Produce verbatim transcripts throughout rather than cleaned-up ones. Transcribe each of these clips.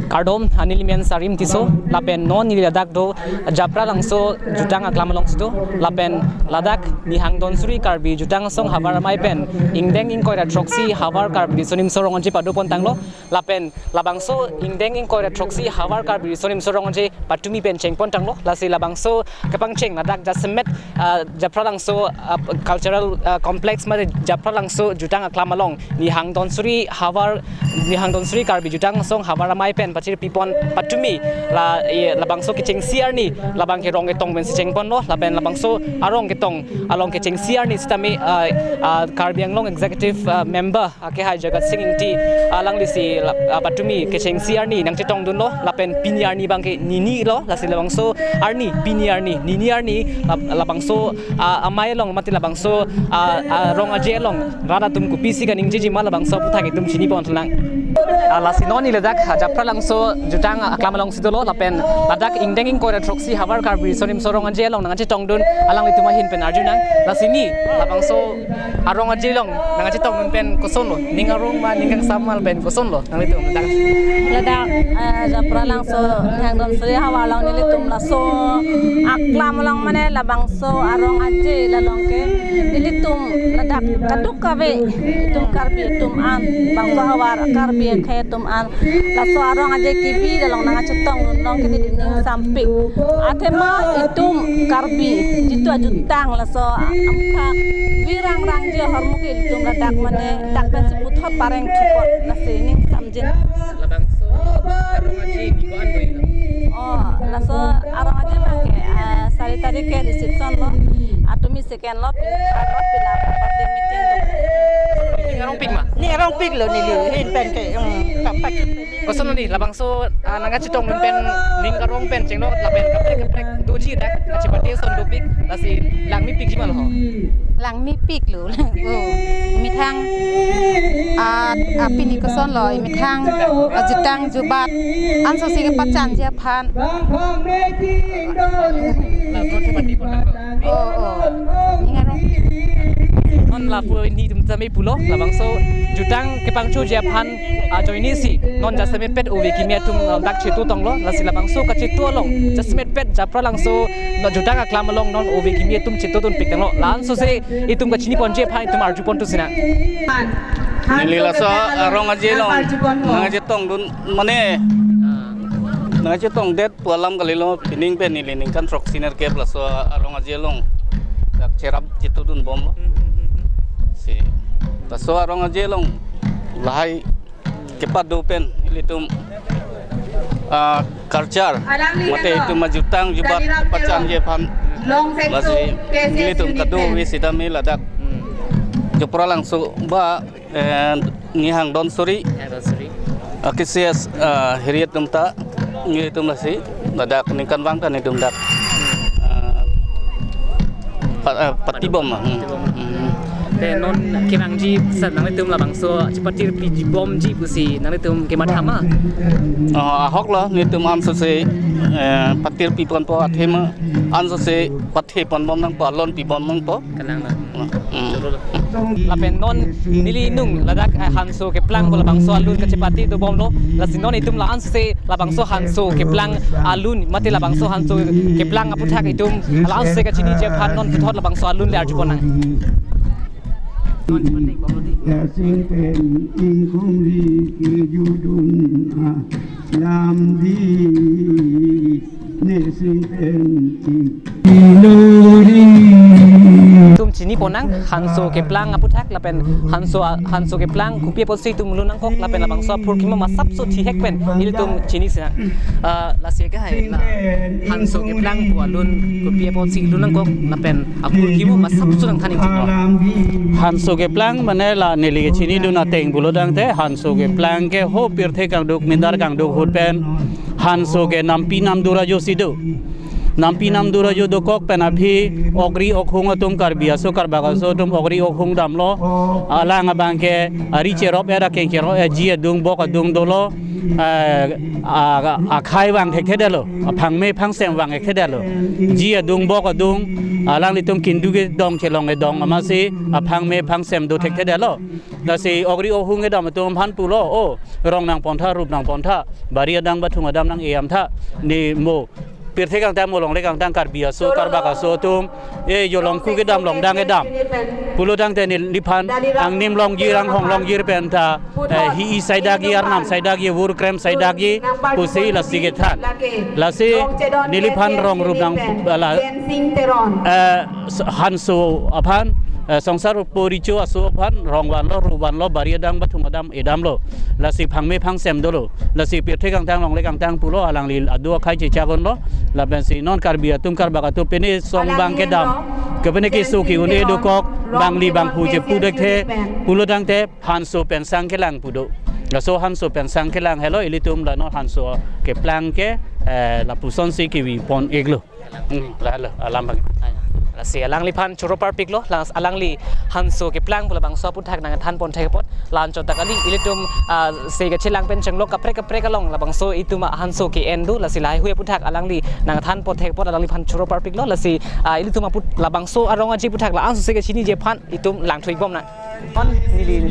Kardom, neli men Sarim Tisso, lapen non neli ladak do Japralangso jutang aklam alongsi do, lapen ladak Nihang Donsuri Karbi Jutang Asong Havar Amei pen ingdeng ingkoi ra throksi Havar Karbi Riso Nimso Rong Aje padopon tanglo, lapen labangso ingdeng ingkoi ra throksi Havar Karbi Riso Nimso Rong Aje patumi pen chengpon tanglo, lasi labangso kepangcheng ladak jasemet, ah, Japralangso, ah, cultural, ah, complex mate Japralangso jutang aklam along Nihang Donsuri Havar, Nihang Donsuri Karbi Jutang Asong Havar Amei pen pachirpipon patumi la, eh, labangso kechengsi arni labang ke rong ketong pensi chengponlo, lapen labangso arong ketong along kechengsi arni sitame, ah, ah, Karbi Anglong Executive, ah, Member, ah, kehai Jagat Sing Ingti, ah, alanglisi la, ah, patumi kechengsi arni nangchetongdunlo, lapen pini arni abang ke nini lo, lasi labangso arni, pini arni, nini arni, lab-, labangso, ah, amei along mate labangso, ah, ah, rong aje along rat atum kopisi kaningjeji ma labangso aphuthak itum chiniponlang. Ah, lasi non neli ladak, ah, Japralangso jutang aklam alongsi dolo, lapen ladak ingdeng ingkoi ra throksi Havar Karbi Riso Nimso Rong Aje along nangchetongdun alanglitum ahin pen arjunang. Lasi ni labangso arong aje along nangchetongdun pen kosonlo? Ning arong ma ning kangsam ma pen kosonlo nanglitum ladak? Ladak, eh, Japralangso Nihang Donsuri Havar along nelitum laso aklam along mane labangso arong aje along ke nelitum ladak kadokave itum Karbi atum an, bangso Havar Karbi akhei atum an laso arong aje kebi along nangchetongdun along ke neli ning sampik. Athema itum Karbi jitu ajutang laso amkha virang rangje ahormu ke itum ladak mane dak pensi puthot pareng thupot, lasi ning samjin. Labangso arong aje ni ko-an do ilo? Oh, laso arong aje abang ke, ah, sari tarik ke reception lo. Atumi second lo, pin third lo, pin birthday meeting do. Ning arongpik ma? Ning arongpiklo neli, ahin pen ke, um, kapak. Kosonlo ni, labangso, ah, nangkachetongdun pen, ning karong pen chenglo, lapen kaprek kaprek doji dak, kachepate ason dopik, lasi langmepikji ma lo ho? Langmepiklo. Oh, methang, ah, ah, pini kosonlo, methang, ah, jutang jubat, ansose kepachanji aphan. Oh, oh. Ning arong. Non lapu nelitum tame pulo, labangso jutang kepangchoji aphan ajoinesi non jasemetpet ove kimi atum, uh, dak chetongdunlo, lasi labangso kachetu along jasemetpet Japralangso non jutang aklam along non ove kimi atum chetongdunpik tanglo. La-ansose itum kachiniponji aphan itum arjupontu sinang. Neli laso arong aje along nangchetongdun mane, ah, nangchetongdet pu alam kalilo, pining pen neli ningkan throksi nerkep laso arong aje along dak cherap chetongdunbomlo. Hmm, hmm, hmm, hmm. Si, laso arong aje along lahai kepado pen ilitum, ah, culture mate itum ajutang jubat pachanji aphan, lasi ilitum kadokave sitame ladak, hmm, Japralangso ba, eh, Nihang Donsuri. Nihang Donsuri. Ah, K C S, ah, hiri atum ta, nelitum lasi ladak ningkanvang ta nelitum dak, ah, pa-, ah, patibom ma. Hmm. Patibom. Hmm. Te non kevangji sa nanglitum labangso chepatirpijibomji pusi nanglitum kematha ma? Oh, ahoklo, nelitum ansose, eh, patirpiponpo athema, ansose patheponbom nangpo, alon pibom nangpo. Kanang na. Hmm. Choro lo. Lapen non neli ingnung ladak, eh, Hanso Keplang pu labangso alun kachepate dobomlo. Lasi non itum la-ansose labangso Hanso Keplang alun mate labangso Hanso Keplang aphuthak itum la-ansose kachiniji aphan non puthot labangso alun le arjuponang. Sing pen ingkung ri kejudun alam di, ne sing pen ing. Itum chiniponang Hanso Keplang aphuthak lapen Hanso, Hanso Keplang kopi apotsi itum lun nangkok lapen labangso aphurkimo masapso thihek pen ilitum chini sinang. Ah, lasi ke hai la Hanso Keplang pu alun kopi apotsi lun nangkok lapen aphurkimo masapso nangthan ning. Hanso Keplang mane la neli kachinidun ateng pulo tangte, Hanso Keplang ke ho pirthe kangduk mindar kangduk ahut pen Hanso ke nampi namdur ajo si do. Nampi namdur ajo dokok pen aphi okri okhung atum, Karbi aso Karbak aso atum okri okhung damlo. Alang abang ke ari cherop-et akeng cherop-etji adung bok adung dolo. eh, a, akhei vang thekthedetlo, aphangme phangsem vang thekthedetlo. Ji adung bok adung, alanglitum kindu kedong chelong kedong amatsi aphangme phangsem do thekthedetlo. Lasi ogri ohung kedam atum aphan pulo, o, rong nangpontha, rup nangpontha, bari adang bathung adam nang-e damtha, ne mo pirthe kangtang mo longle kangtang Karbi aso, Karbak aso atum, e, jo longku kedam longdang kedam pulo tangte neliphan angnim longjir anghong longjir pen ta, eh, hi-i saidagi, arnam saidagi, vur krem saidagi pusi lasi kethan. Lasi neliphan rong rup nang, ala, eh, s-, hanso aphan, eh, songsar poricho aso aphan rong vanlo, rup vanlo, bari adang bathung adam edamlo. Lasi phangme phangsem dolo. Lasi pirthe kangtang longle kangtang pulo, alangli adu akhei chechak unlo. Lapensi non Karbi atum, Karbak atum pine song bang kedam, kepine keso ke-un-e dokok, bangli bangphu chepu thekthe pulo tangte hanso pen sang kelang pu do. Laso hanso pen sang kelang helo, ilitum la non hanso keplang ke, eh, lapusonsi kevi pon-iklo. Hmm, la lo, alam bang. Lasi alangliphan choro parpiklo, lang alangli hanso keplang pu labangso aputhak nangthan pon thek apot. La-anchot ta kali, ilitum, ah, se kachelang pen chenglok kaprek kaprek along labangso itum ahanso ke-en do, lasi lahai hui aputhak alangli nangthan pon thek apot alangliphan choro parpiklo, lasi, ah, ilitum aput labangso arong aje aputhak la-anso se kachiniji aphan itum langthu-ik bomnang. Non neli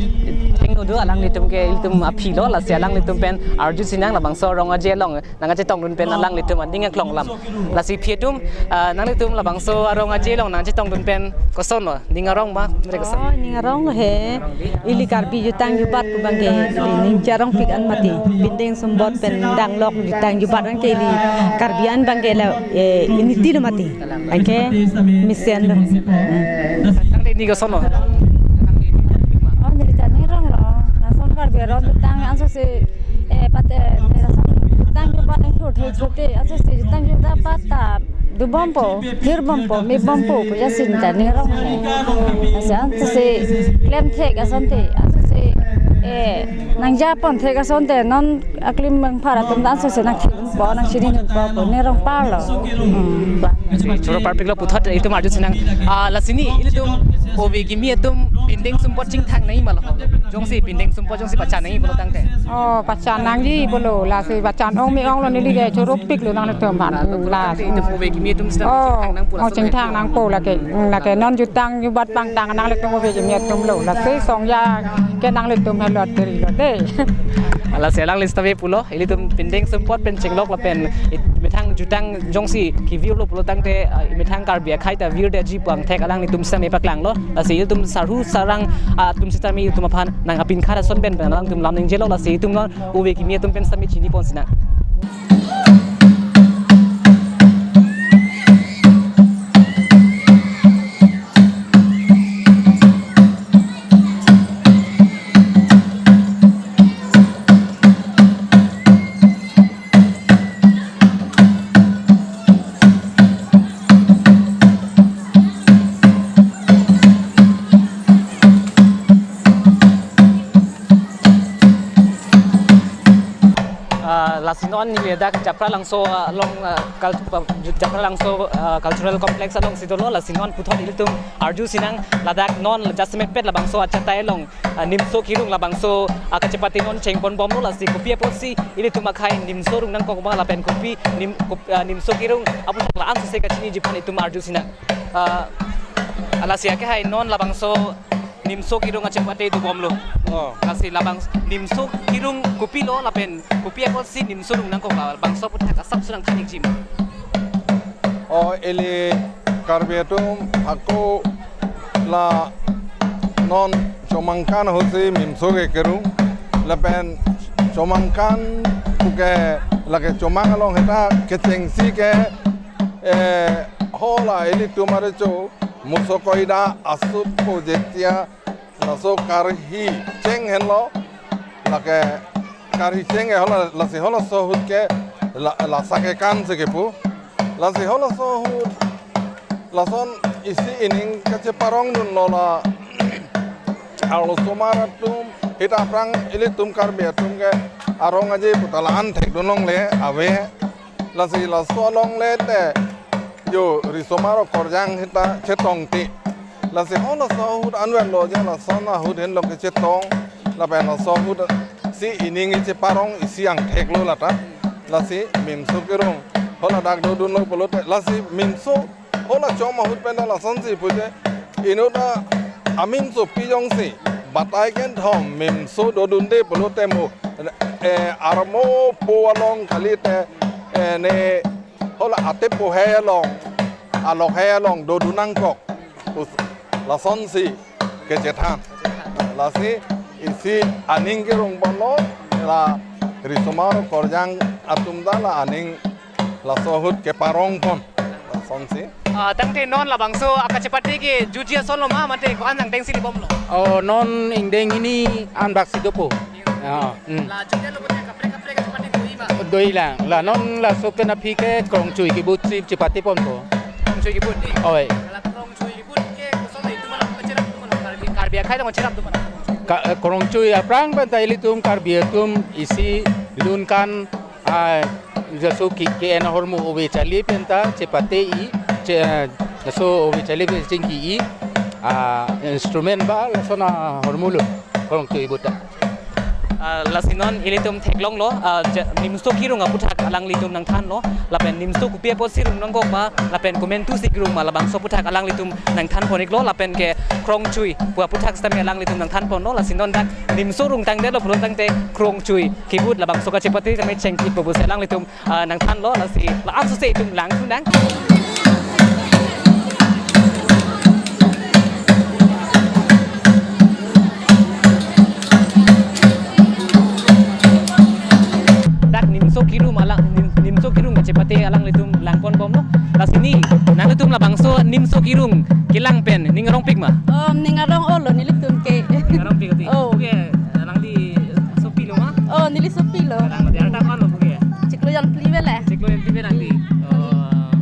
chengno do, alanglitum ke ilitum aphilo, lasi alanglitum pen arjusinang labangso arong aje along nangkachetongdun pen alanglitum aning aklong alam. Lasi aphi atum, ah, nanglitum labangso arong aje along nangkachetongdun pen kosonlo, ning arong ma, mere koson? Oh, ning arong he, ili Karbi jutang jubat pu abangke ili ning charongpik an mati. Pindeng sumbot pen danglok jutang jubat abangke ili Karbi an abangke la, eh, initi lo mati. Anke mesen lo. Hmm. Tangte ning kosonlo? Oh, neli ta ning aronglo. Lason Karbi arong jutang ansose, eh, pate, eh, lason jutang jubat nangthur thek chote. Ansose jutang jubat pata dobompo, thirbompo, mebompo pu jasin ta ning arong he. Lasi ansose klem thek asonte, ansose, eh, nangja pon thek asonte, non aklim bang phar atum ta ansose nangthekpo, nangchininunpo pu ning arong parlo. Hmm. Choro parpiklo puthot itum arjusinang. Ah, lasi ne ilitum ove kimi atum pindeng sumpot chingthang nangji ma lo? Jongsi pindeng sumpot jongsi pachan nangji pulo tangte. Oh, pachan nangji pulo, lasi pachan ong me-onglo, neli ke choro piklo nanglitum aphan. Hmm, la. Itum ove kimi atum sita, oh, chingthang nangpo, oh, lasi chingthang nangpo lake. Hmm, lake non jutang jubat pangtang nanglitum ove kimi atum lo. Lasi songja ke nanglitum helo tiri lo de. Lasi alangli sita ave pulo, ilitum pindeng sumpot pen chenglok lapen it-, methang jutang jongsi kevirlo pulo tangte, ah, methang Karbi akhei ta virdeji pu angthek alanglitum sitame paklanglo. Lasi ilitum sarhu sarang, ah, atum sitame itum aphan nang apin khara son pen pen alangtum lam ningjelo, lasi itum non ove kimi atum pen sitame chini ponsinang. Ah, lasi non neli ladak Japralangso, ah, along, ah, cult-, ah, Japralangso, ah, Cultural Complex alongsi dolo, lasi non puthot ilitum arjusinang ladak non jasemet pet labangso achatai along, ah, nimso kerung labangso, ah, kachepate non chengponbomlo, lasi kopi apotsi ilitum akhei nimso rung nangkok ma lapen kopi nim-, kop-, ah, nimso kerung aputhak la-ansose kachiniji aphan itum arjusinang. Ah, lasi akehai non labangso nimso kerung achepate dobomlo. Oh. Lasi labang nimso kerung kopilo lapen kopi apotsi nimso rung nangkok, labangso aputhak asap sunang thanikji ma? Oh, ili Karbi atum ako la non chomangkan ahutsi nimso ke kerung lapen chomangkan puke lake chomang along heta kechengsi ke, eh, hola ilitum arecho muso koida asup po jetia laso karhi cheng henlo, lake karhi cheng ke hola, lasi halaso ahut ke la, lasa kekan si kepu. Lasi halaso ahut lason isi ining kacheparongdunlo la arlosomar atum, hita aphrang ilitum Karbi atum ke arong aje puta la-an thekdun longle ave. Lasi laso alongle te jo risomar okorjang hita chetongte. Lasi halaso ahut anverlo je lason ahut henlo kechetong. Lapen laso ahut Si ining icheparong isi angthek lo lata. Lasi MIMSO kerung hala dak dodunlo pulote, lasi MIMSO hala chom ahut pen lasonsi pute, inut a-MIMSO pi jongsi batai kenthom MIMSO dodunde pulote mo, eh, armo po along kalite, eh, ne hala atepo he along, alok he along dodun nangkok. Us-, lasonsi kechethan. Lasi isi aning kerung ponlo, la risomar korjang atum ta la aning laso ahut keparong pon. Lasonsi. Ah, tangte non labangso akachepate ke jutji ason lo ma, mate ko-an angdeng si libomlo? Oh, non ingdeng hini anbak si dopo. Ya, hmm. La jutji lo punya kaprek kaprek kachepate do-i ma? Do-i lang. La non laso pen aphi ke Krongchui kibut si chepate ponpo. Krongchui kibut di? Oi. La Krongchui kibut ke koson itum alam kacherap atum alam, Karbi, Karbi akhai atum kacherap atum alam? Ka, eh, Krongchui aphrang pen ta ilitum Karbi atum isi lun kan, ah, jaso ke, ke-en ahormu ove chali pen ta chepate-i, che, eh, jaso ove chali pen chingki-i, ah, instrument ba lason ahormu lo Krongchui kibut ta. Ah, lasi non ilitum theklonglo, ah, ja-, NIMSO kerung aputhak alanglitum nangthanlo, lapen NIMSO kopi apotsi rung nangkok ma, lapen komantusi kerung ma, labangso aputhak alanglitum nangthan pon-iklo, lapen ke Krongchui pu aputhak sitame alanglitum nangthan ponlo, lasi non dak NIMSO rung tangdetlo pulo tangte Krongchui kibut labangso kachepate tame chengkitpo pusi alanglitum, ah, nangthanlo, lasi la-an sose itum langthu nang. Dak NIMSO kerung alang, Nim-, NIMSO kerung kachepate alanglitum lang ponbomlo. Lasi ni, nanglitum labangso NIMSO kerung kelang pen ning arongpik ma? Oh, ning arong-olo nelitum ke. Ning arongpik ati. Oh. Puke, eh, alangli sopilo ma? Oh, neli sopilo. Alang di arta ko-an lo puke? Chiklo jongphli ave le. Chiklo jongphli ave nangli. Oh.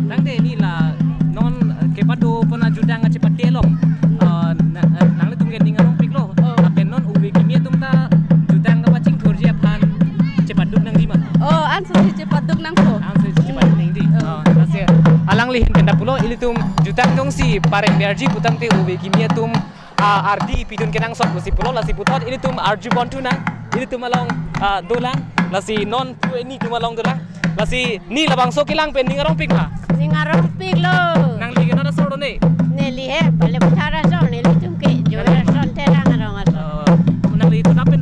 Tangte ni la non, eh, kepado pon ajutang kachepate along. Eh, na, eh, nanglitum ke ning arongpiklo. Oh. Lapen non ove kimi atum ta jutang kapachingthurji aphan chepaduk nangji ma? Oh, ansose chepaduk nangpo. Ansose chepaduk nangji. Oh. Oh, lasi alangli ahin pen ta pulo, ilitum jutang jongsi pareng berji pu tangte ove kimi atum, ah, ardi pidun kenangsot pusi pulo, lasi puthot ilitum arju ponthu nang, ilitum along, ah, dolang, lasi non pu eni atum along dolang, lasi ni labangso kelang pen ning arongpik ma? Ning arongpiklo. Nangli ke non asor do ne? Neli he, Pale Puthar asor, nelitum ke Joel Son Terang arong asor. Oh, nangli tudap pen,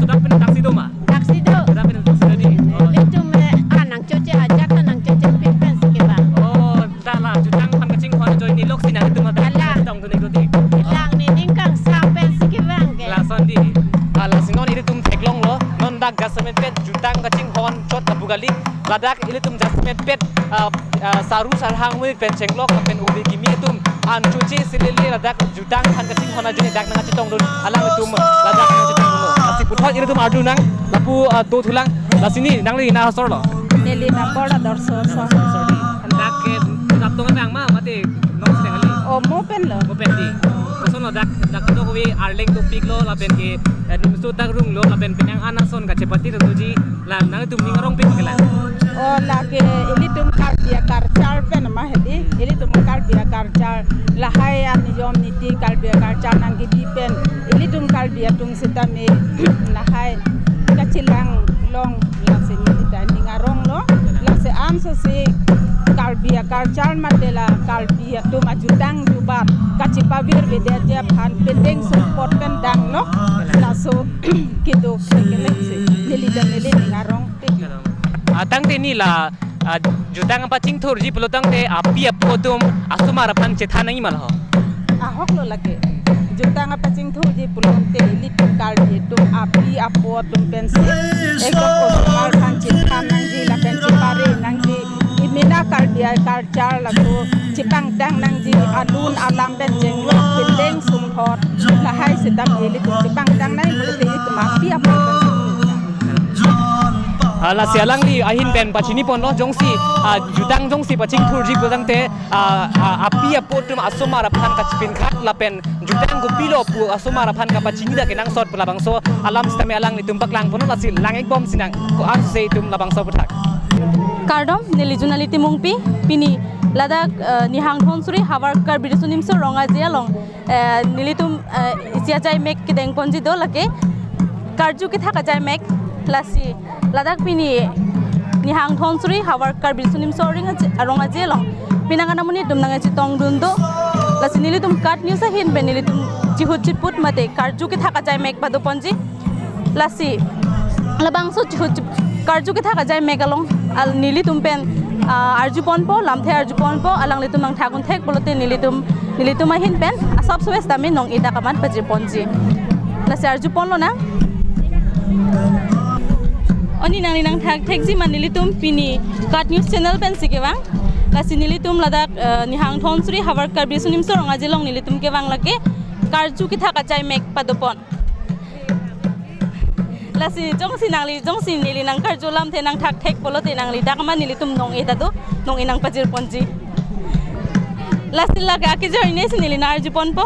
tudap pen daksi do ma? Daksi do. Tudap pen daksi do di. Oh. Nelitum, eh, ah, nangchoche ajat, nangchoche pik pensi kevang. Oh, ta la jutang aphan kachinghon ajoine lok si nangtum ada. Ala. Tong tu nego di. Lang nening kangsam pensi kevang ke. Lason di. Ah, lasi non ilitum theklonglo, non dak jasemet pet jutang kachinghon chot abu kali. Ladak ilitum jasemet pet, ah, ah, saru sarhang amonit pen chenglok lapen ove kimi atum an choche si lele ladak jutang aphan kachinghon ajoine dak nangkachetongdun alanglitum ladak nangkachetongdunlo. Lasi puthot ilitum arju nang, lapu, ah, dothulang. Lasi ni nangli na asor lo? Neli Nambor Adorsho asor. Dak ke dak tong abang ma, mate non si nangli? Oh, mo pen lo. Mo pen di. Koson lo dak, dak to kove arleng topiklo lapen ke, eh, NIMSO ta runglo lapen penang an ason kachepate doji, la nangtum ning arongpik ke la? Oh, lake ilitum Karbi aculture pen ma hedi, ilitum Karbi aculture, lahai aniyom niti Karbi aculture nangkebi pen, ilitum Karbi atum sitame lahai kachelang long, lasi neli ta ning aronglo, lasi ansose Karbi aculture mate la Karbi atum ajutang jubat kachepavirvedet aphan pendeng sumpot pen danglo, laso kedo kekelek si neli ta neli ning arongpik. Ah, tangte ni la, ah, jutang kapachingthurji pulo tangte api apo atum asomar aphan chethan nangji ma la ho? Ahok lo lake. Jutang kapachingthurji pulote ilitum Karbi atum api apo atum pensi, ekdom osomar aphan chethan nangji lapen chepare nangji. Imina Karbi aculture laso chepangtang nangji, alun alam pen chenglok, pendeng sumpot, lahai sitame ilitum chepangtang nangji pulote ilitum api apo atum. Ah, lasi alangli ahin pen pachini ponlo, jongsi, ah, jutang jongsi pachingthurji pulo tangte, ah, ah, api apo atum asomar aphan kachepinkhat lapen jutang kopilo pu asomar aphan kapachini dak kenangsot pu labangso alam sitame alanglitum paklang ponlo, lasi lang-ikbom sinang, ko-ansose itum labangso aputhak. Kardom, neli Junali Timungpi, pini ladak, eh, Nihang Dhonsuri havar Karbi Riso Nimso Rong Aje along, eh, nelitum, eh, isi achai mek kedeng ponji do lake. Karju kethak ajai mek, lasi ladak pini Nihang Dhonsiri havar Karbi Riso Nimso Arong Aje, Arong Aje along pini nang amonit atum nangchetongdun do. Lasi nelitum KAT News ahin pen nelitum chihut chiput mate karju kethak ajai mek padoponji. Lasi labangso chihut chip-, karju kethak ajai mek along, al nelitum pen, ah, arjuponpo, lamthe arjuponpo, alanglitum nangthak-un thek pulote nelitum, nelitum ahin pen asap sues tame nong-e ta kamat pajirponji. Lasi arjuponlonang. O ni, nangli nangthak thekji ma, nelitum pini KAT News channel pensi kevang. Lasi nelitum ladak, eh, Nihang Dhonsiri havar Karbi Riso Nimso Arong Aje along nelitum kevang, lake karju kethak ajai mek padopon. Lasi jongsi nangli, jongsi neli nangkarju lamthe nangthak thek pulote nangli dak ma nelitum nong-e ta do, nong-e nangpajirponji. Lasi lake akejor inesi neli nang-arjuponpo.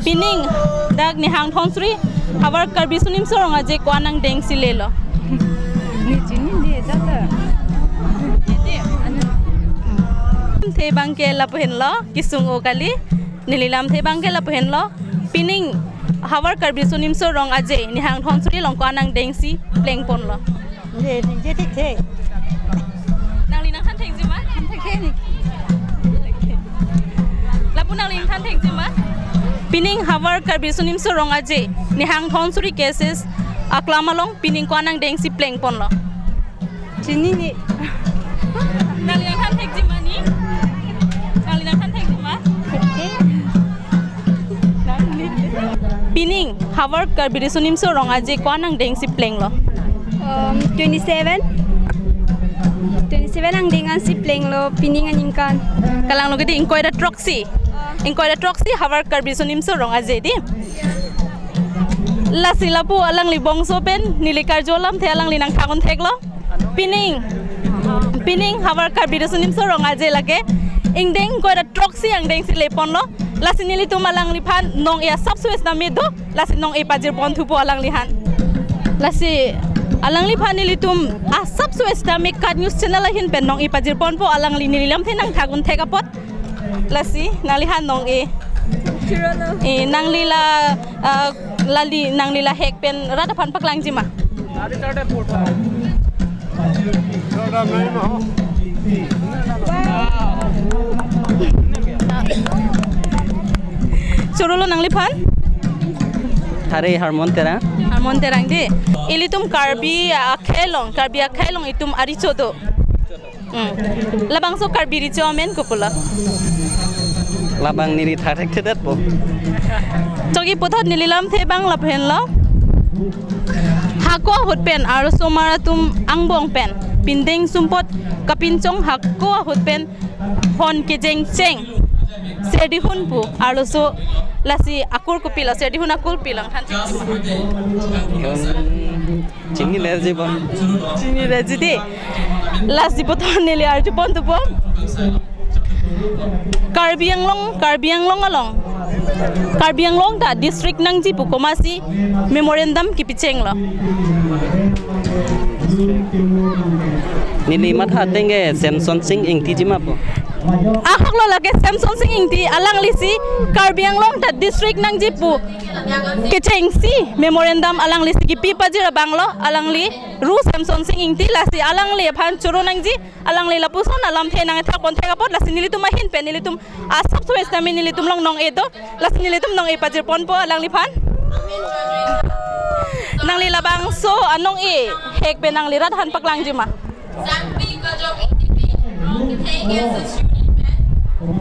Pining dak Nihang Dhonsiri havar Karbi Riso Nimso Arong Aje ko-an angdengsi lelo? Ni chini de jata. Lamthe abangke lapu henlo, kesung-o kali. Neli lamthe abangke lapu henlo. Pining havar Karbi Riso Nimso Arong Aje Nihang Dhonsiri along ko-an angdengsi plengponlo? Ne, ne, je thik the. Nangli nangthan thekji ma? Thik the ni. Lapu nangli nangthan thekji ma? Pining havar Karbi Riso Nimso Arong Aje Nihang Dhonsiri K S S aklam along pining ko-an angdengsi plengponlo? Chini ni. Nangli nangthan thekji ma ni? Nangli nangthan thekji ma? Pining havar Karbi Riso Nimso Arong Aje ko-an angdengsi plenglo? Um, twenty-seven. Twenty-seven angdeng ansi plenglo pining aningkan. Kalanglo kedi, ingkoi ra throksi. Ah. Ingkoi ra throksi havar Karbi Riso Nimso Arong Aje di. Lasi lapu alangli bongso pen neli karju lamthe alangli nangthak-un theklo. Pining, pining havar Karbi Riso Nimso Arong Aje lake ingdeng ingkoi ra throksi angdengsi leponlo. Lasi nelitum alangliphan nong-e asap sues tame do, lasi nong-e pajirpon thupo alangliphan. Lasi alangliphan nelitum asap sues tame KAT News channel ahin pen nong-e pajirponpo alangli, neli lamthe nangthak-un thek apot. Lasi nangliphan nong-e. Churolo. Eh, nangli la, ah, lali, nangli la hek pen rat aphan paklangji ma? Churolo nangliphan? Hari Harmon Terang. Harmon Terang di. Ilitum Karbi akhei along, Karbi akhei along itum aricho do. Hmm. Labangso Karbi richo amen kopulo? Labang neli thak thekthedetpo. Chogi puthot neli lamthe abang lapu henlo. Hako ahut pen arlosomar atum angbong pen pindeng sumpot kapinchong hako ahut pen hon kejengcheng serdihun pu arloso, lasi akur kopilo, serdihun akur kopilo nangthan thekji ma? Chini le jibon. Chini le jidi. Lasi puthot neli arjupon thupo. Karbi Anglong, Karbi Anglong along, Karbi Anglong ta district nangji pu komatsi memorandum kipichenglo? Neli matha ateng ke Semson Sing Ingti ji ma pu. Ahoklo lake Semson Sing Ingti, alanglisi Karbi Anglong ta district nangji pu kechengsi memorandum alanglisi kipi pajir abanglo, alangli ru Semson Sing Ingti, lasi alangliphan choro nangji, alangli lapuson alamthe nangthakpon thek apot, lasi nelitum ahin pen nelitum asap sues tame nelitum along nong-e do, lasi nelitum nong-e pajirponpo alangliphan. Nangli labangso anong-e hek pen nangli rat aphan paklangji ma? Sangpi Kajok Ingtipi, Rong Kethek S S Unit Band.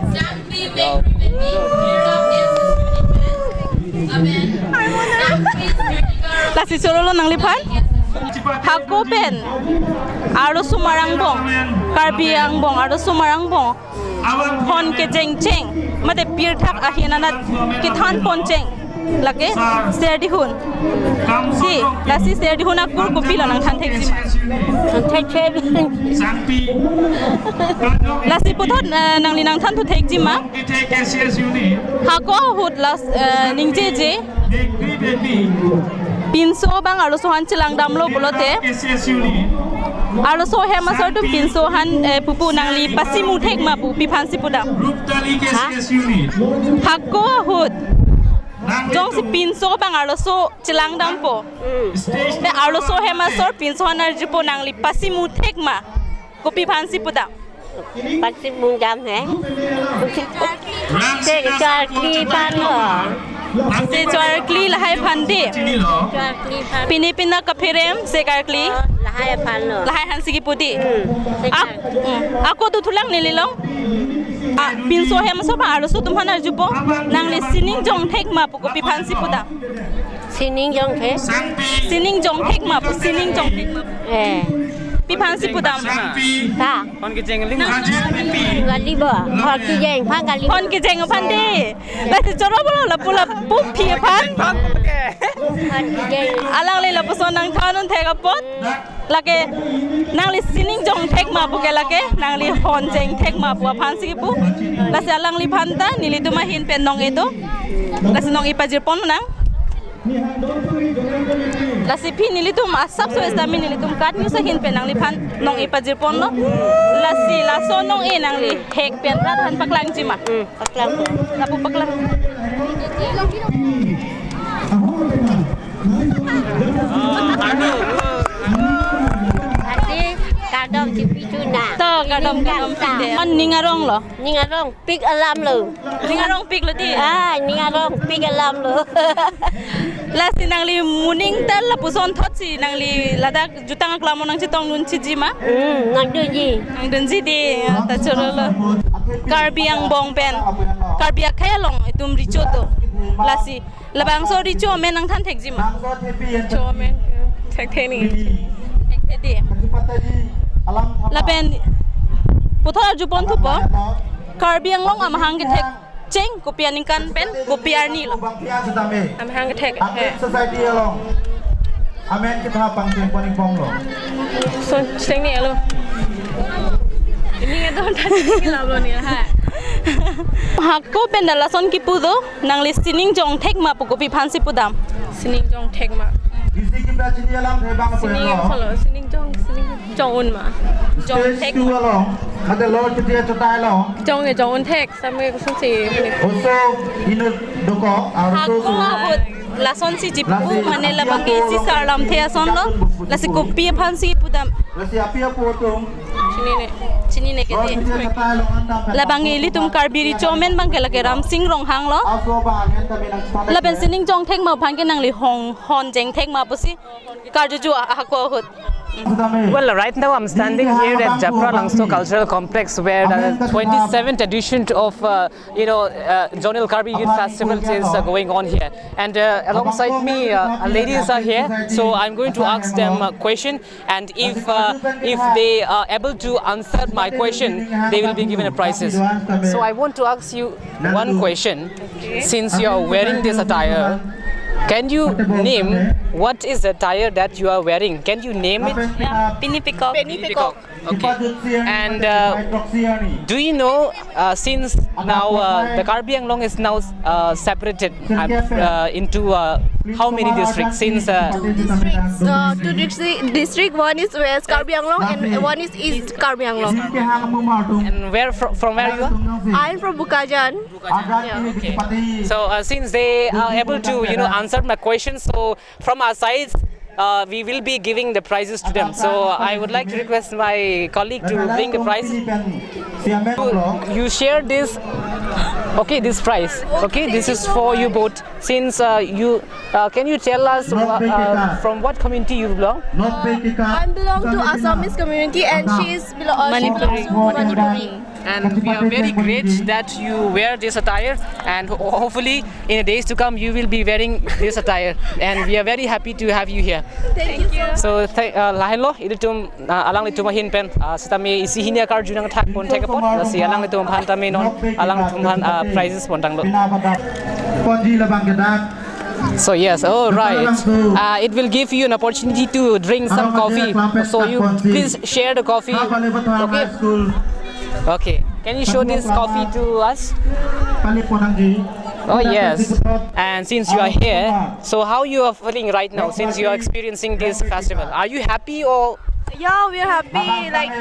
Sangpi Mekri Beti, Rong S S Unit Band. Amen. Sangpi Sardika Rong. Lasi chorolo nangliphan. Hako pen arlosomar angbong, Karbi angbong, arlosomar angbong hon kejengcheng mate pirthak ahin anat kethanponcheng lake serdihun. Si, lasi serdihun akur kopilo nangthan thekji ma? Thek thek. Lasi puthot, eh, nangli nangthan thu thekji ma? Hako ahut lasi, eh, ningjeje pinso abang arloso aphan chelangdamlo pulote, arloso hem asor atum pinso aphan, eh, pupu nangli pasimu thek ma pu, pi aphansi pudam? Ha? Hako ahut Jongsi pinso abang arloso chelang dampo. Hmm. Te arloso hem asor pinso aphan arjupo, nangli pasimung thek ma? Kopi aphansi pudam? Pasimung dam he. Se charkli aphan lo. Se charkli lahai aphan dei. Charkli aphan. Pini pina kapherem se charkli. Lahai aphan lo. Lahai aphansi kipu dei. Hmm. Se Ak-, charkli. Hmm. Ako tu thulang neli long. A, pinso hem asor abang arloso atum aphan arjupo, nangli sining jong thek ma pu, kopi aphansi pudam? Sining jong thek. Sining jong thek ma pu, sining jong thek ma pu. Eh. Pi aphansi pudam? Ta. Phone kejeng ling. Kali bo. Phone kejeng aphan kali. Phone kejeng aphan dei. Lasi choro bolo lapu lapu aphi aphan. Phone kejeng. Alangli lapuson nangthan un thek apot. Lake nangli sining jong thek ma pu ke lake, nangli hon jeng thek ma pu aphansi kipu. Lasi alangli aphan ta nelitum ahin pen nong-e do. Lasi nong-e pajirpon nang. Lasi phi nelitum asapso sitame nelitum KAT News ahin pen nangliphan nong-e pajirponlo. Lasi laso nong-e nangli hek pen rat aphan paklangji ma? Hmm, paklang. Lapu paklang. Ati kardom chipi chuna. To, kardom, kardom, pinde. Mon ning arong lo? Ning arong pik alam lo. Ning arong pik lo dei. Ah, ning arong pik alam lo. Lasi nangli moning ta lapuson thotsi nangli ladak jutang aklam nangchetong dunchiji ma? Hmm, nangdunji. Nangdunji dei, ya, ta choro lo. Karbi angbong pen, Karbi akhei along itum recho do. Lasi labangso recho amen nangthan thekji ma? Recho amen thekthe ni. Thekthe dei. Lapen puthot arjupon thupo, Karbi Anglong amahang kethek cheng kopi aningkan pen kopi arni lo? Amahang kethek, eh. Society along. Amen kita pangcheng paning pong lo. So, cheng ni alo. Ini itu tadi ini lah lo ni, ha. Hako pen da lason kipu do, nangli sining jong thek ma pu, kopi aphansi pudam? Sining jong thek ma. Isi kita chini alam thebang apa Sining lo? Solo, sining jong, sining jong un ma. Jong thek. Stage two along, ada lo kita cetai lo. Jong e jong un thek. Same kosonsi, mane. Oso inut dokok, arloso. Hako ahut lasonsi chipu, mane labang ke isi sar lamthe ason lo, lasi kopi aphansi pudam? Lasi api apo atum. Chinine. Chinine ke dei. Labang ke ilitum Karbi recho amen abang ke lake Ramsing Ronghang lo. Lapen sining jong thek ma aphan ke nangli hon, hon jeng thek ma pusi karjuju a-, ahako ahut. Well, right now I'm standing here at Japra Langso Cultural Complex, where the twenty-seventh edition of, uh, you know, uh, Zonal Karbi Youth Festival is, uh, going on here. And, uh, alongside me, uh, ladies are here, so I'm going to ask them a question, and if, uh, if they are able to answer my question, they will be given a prizes. So I want to ask you one question. Since you are wearing this attire, can you name what is the attire that you are wearing? Can you name it? Yeah, Pini Peacock. Pini Peacock. Okay. And, uh, do you know, uh, since now, uh, the Karbi Anglong is now, uh, separated, uh, uh, into, uh, how many districts? Since, uh, Districts, uh, two district, district, one is West Karbi Anglong and one is East Karbi Anglong. And where fro-, from where you are? I'm from Bokajan. Bokajan. Yeah. Okay. So, uh, since they are able to, you know, answer my question, so from our sides, uh, we will be giving the prizes to them. So I would like to request my colleague to bring the prize. You, you share this, okay, this prize. Okay, this is for you both. Since, uh, you, uh, can you tell us, uh, uh, from what community you belong? I belong to Assamese community and she is belo-, uh, she belongs to Manipuri. And we are very great that you wear this attire, and ho-, hopefully in the days to come you will be wearing this attire, and we are very happy to have you here. Thank you so much. So, th-, uh, lahenlo, ilitum, uh, alanglitum ahin pen, uh, sitame isi hini akarju nangthakpon thek apot, lasi alanglitum aphan tame non, alanglitum aphan, uh, prizes pontanglo. Ponji labang kedak. So yes, all right. Uh, it will give you an opportunity to drink some coffee. So you please share the coffee. Okay. Okay. Can you show this coffee to us? Oh yes. And since you are here, so how you are feeling right now? Since you are experiencing this festival, are you happy or Yeah, we are happy. Like,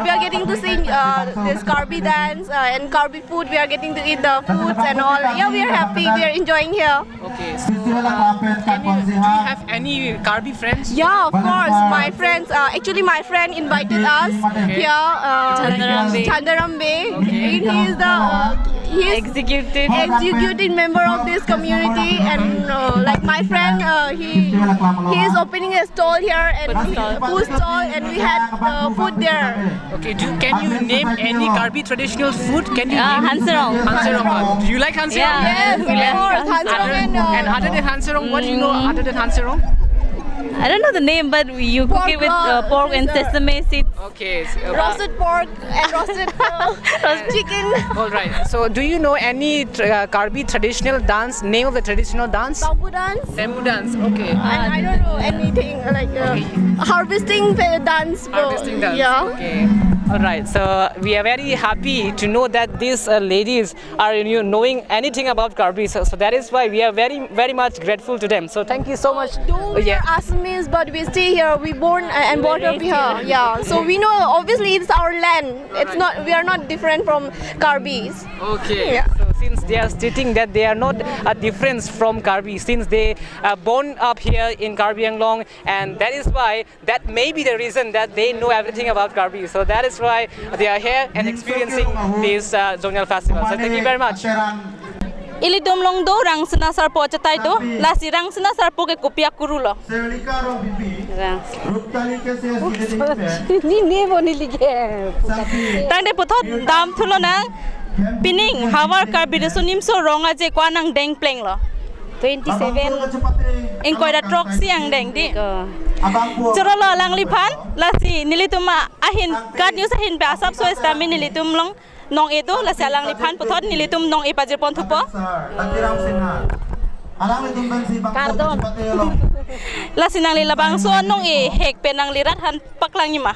we are getting to sing uh, this Karbi dance uh, and Karbi food. We are getting to eat the foods and all. Yeah, we are happy. We are enjoying here. Okay, so uh, can you, do you have any Karbi friends? Yeah, of course. My friends, uh, actually, my friend invited us here, uh, Chandaram Bey. Chandaram Bey. Okay. He is the uh, he is Executive. Executive member of this community, and uh, like my friend, uh, he he is opening a stall here and Food stall. Food stall, and we had uh, food there. Okay, do, can you name any Karbi traditional food? Can you Uh, name? Hanserong. Hanserong. Do you like Hanserong? Yeah. Yes, of Yes. course. Hanserong Other, and, uh, and other than Hanserong, what do you know Mm. other than Hanserong? I don't know the name, but you cook Pork it with uh, roast. Pork and It's a sesame seeds. Okay. So, uh, roasted pork and roasted uh, Roast chicken. All right. So, do you know any tr- uh, Karbi traditional dance? Name of the traditional dance? Bamboo dance. Bamboo dance. Okay. And I don't know anything like uh, harvesting pe- dance. Bro. Harvesting dance. Yeah. Okay. All right. So we are very happy to know that these uh, ladies are you know, knowing anything about Karbi. So, so that is why we are very very much grateful to them. So thank you so much. Though Oh, we yeah. are Assamese, but we stay here. We born uh, and We brought up raised here. here. Yeah. So we know. Obviously, it's our land. It's Right. not. We are not different from Karbis. Okay. Yeah. So since they are stating that they are not a difference from Karbi, since they are born up here in Karbi Anglong, and that is why that may be the reason that they know everything about Karbi. So that is why they are here and experiencing this uh, zonal festival. So thank you very much. Ilitum along do Rangsina Sarpo achatai do, lasi Rangsina Sarpo ke kopi akuru lo. Rang. Ni ne bo neli ke. Tangte puthot dam thulo nang, pining havar Karbi Riso Nimso Rong Aje ko-an angdeng plenglo. Twenty seven. Ingkoi ra throksi angdeng di. Ko. Choro lo alangliphan, lasi nelitum ahin, KAT News ahin pen asapso sitame nelitum along nong-e do, lasi alangliphan puthot nelitum nong-e pajirpon thupo. Kardom. Lasi nangli labangso nong-e hek pen nangli rat aphan paklang jima.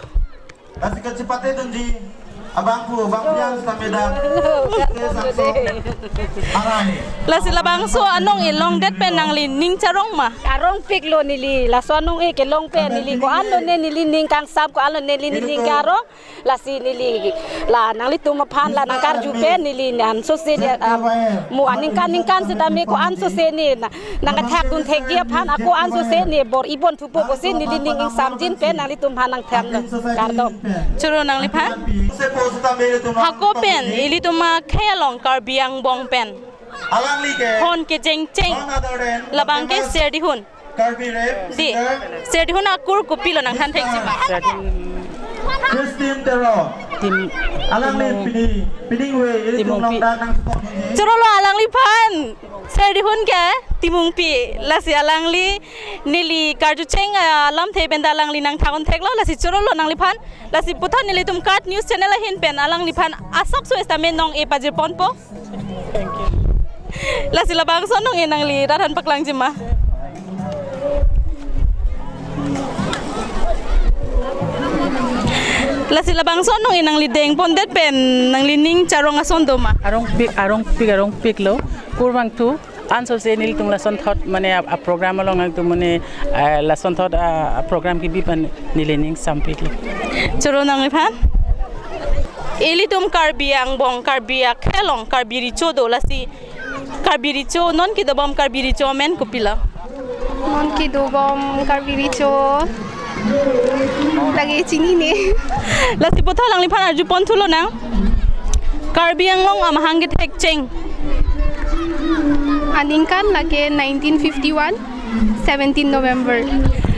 Lasi kachipate dunji abangphu, abangphu yang sameda. Lasi labangso anong-e longdet pen nangli ning charong ma? Arongpik lo neli, laso anong-e kelong pen neli ko-an lo ne neli ning kangsam, ko-an lo ne neli ning karong. Lasi neli la nanglitum aphan la nangkarju pen neli ansose ne, ah, mo aningkan ningkan sitame ko-an sose ne na, nangkathak dun thekji aphan ako ansose ne bor-i pon thupo pusi neli ning ingsamjin pen nanglitum aphan nangthan lo. Kardom. Choro nangliphan. Hako pen ilitum akhei along Karbi angbong pen hon kechengcheng labang ke Serdihun. Di, Serdihun akur kopilo nangthan thekji ma? Christine Tero. Tim-, alangli Timung. Pini, pining we, ili Timung pi. Choro lo alangliphan. Serdihun ke Timungpi, lasi alangli neli karjucheng, ah, lamthe pen ta alangli nangthan-un theklo, lasi choro lo nangliphan, lasi puthot nelitum KAT News Channel ahin pen alangliphan asapso sitame nong-e pajirponpo. Lasi labangso nong-e nangli rat aphan paklang jima. Lasi labangso nong-e nangli dengpondet pen nangli ning charong ason do ma? Arongpik, arongpik, arongpik lo. Kurvangthu, ansose nelitum lasonthot mane a, a program along nangtum mane, eh, lasonthot a, a program kebi pen neli ning sampik lo. Choro nangliphan. Ilitum Karbi angbong, Karbi akhei along, Karbi Recho do, lasi Karbi Recho, non kedobom Karbi Recho amen kopilo? Non kedobom Karbi Recho. Lake chinine. Lasi puthot alangliphan arjupon thulo nang. Karbi Anglong amahang kethekcheng aningkan lake nineteen fifty-one, seventeen November.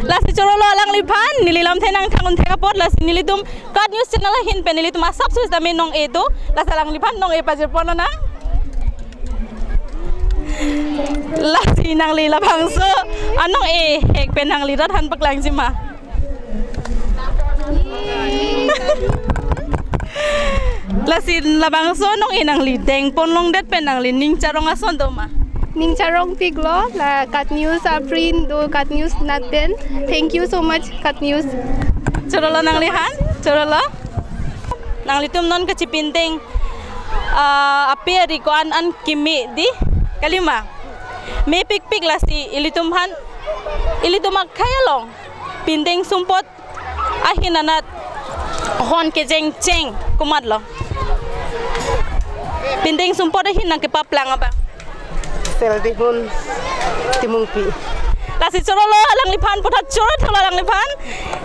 Lasi choro lo alangliphan, neli lamthe nangthan-un thek apot, lasi nelitum KAT News Channel ahin pen nelitum asapso sitame nong-e do, lasi alangliphan nong-e pajirpon lo nang. Lasi nangli labangso anong-e hek pen nangli rat aphan paklang jima. Lasi labangso nong-e nangli dengpon longdet pen nangli ning charong ason do ma? Ning charongpik lo, la KAT News aprin do, KAT News nat pen. Thank you so much, KAT News. Choro lo nangliphan, choro lo. Nanglitum non kachipindeng, ah, ape ari ko-an an keme di, kalima. Mepikpik, lasi ilitum aphan, ilitum akhei along pindeng sumpot ahin anat hon kejengcheng komatlo? Pindeng sumpot ahin nangkepaplang abang. Seldihun Timungpi. Lasi chorolo alangliphan, puthot choro thelo alangliphan.